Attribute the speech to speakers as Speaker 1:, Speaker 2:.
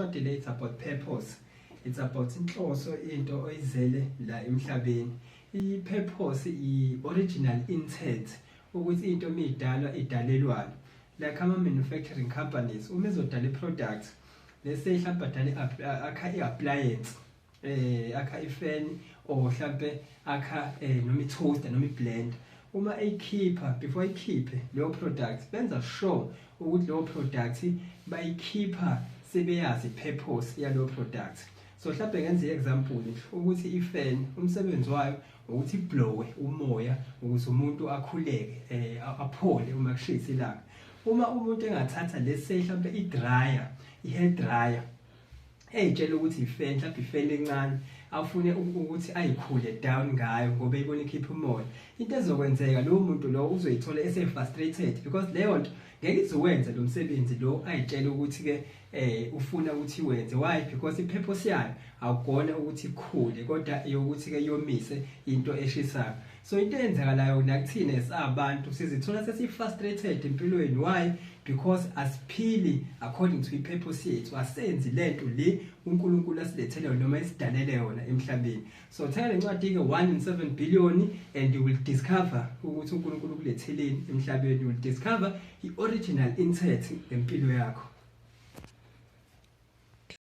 Speaker 1: Incwadi le, it's about purpose, it's about inhloso, into oyizele la emhlabeni. I-purpose, i-original intent, ukuthi into miyidalwa idalelwani. Like ama-manufacturing companies, uma ezodala i-product, let's say mhlawumbe adale, akha i-appliance, akha ifan or mhlambe akha noma i-toaster noma i-blender, uma eyikhipha, before ayikhiphe leyo product, benza sure ukuthi leyo product bayikhipha sebeyazi purpose yaleyo product. So mhlawumbe ngenze i-example nje ukuthi ifan umsebenzi wayo ukuthi iblowe umoya ukuze umuntu akhuleke, aphole uma kushisa ilanga. Uma umuntu engathatha, let's say mhlawumbe i-dryer, i-hair dryer, eyitshela ukuthi ifan, mhlawumbe ifan encane, afune ukuthi ayicoole down ngayo ngoba eyibona ikhipha umoya, into ezokwenzeka, lowo muntu lo uzoyithola ese-frustrated because leyo nto ngeke izowenza lo msebenzi lo ayitshela ukuthi ke ufuna ukuthi wenze. Why? Because ipurpose yayo awukona ukuthi ikhule, kodwa yokuthi ke yomise into eshisayo. So into eyenzakalayo nakuthina esabantu, sizithola sesi-frustrated empilweni. Why? Because asiphili according to ipurpose yethu, asenzi lento le uNkulunkulu asilethele yona noma esidalele yona emhlabeni. So thenga le ncwadi ke, 1 in 7 billion, and you will discover ukuthi uNkulunkulu ukuletheleni emhlabeni. You will discover i-original intent empilo yakho.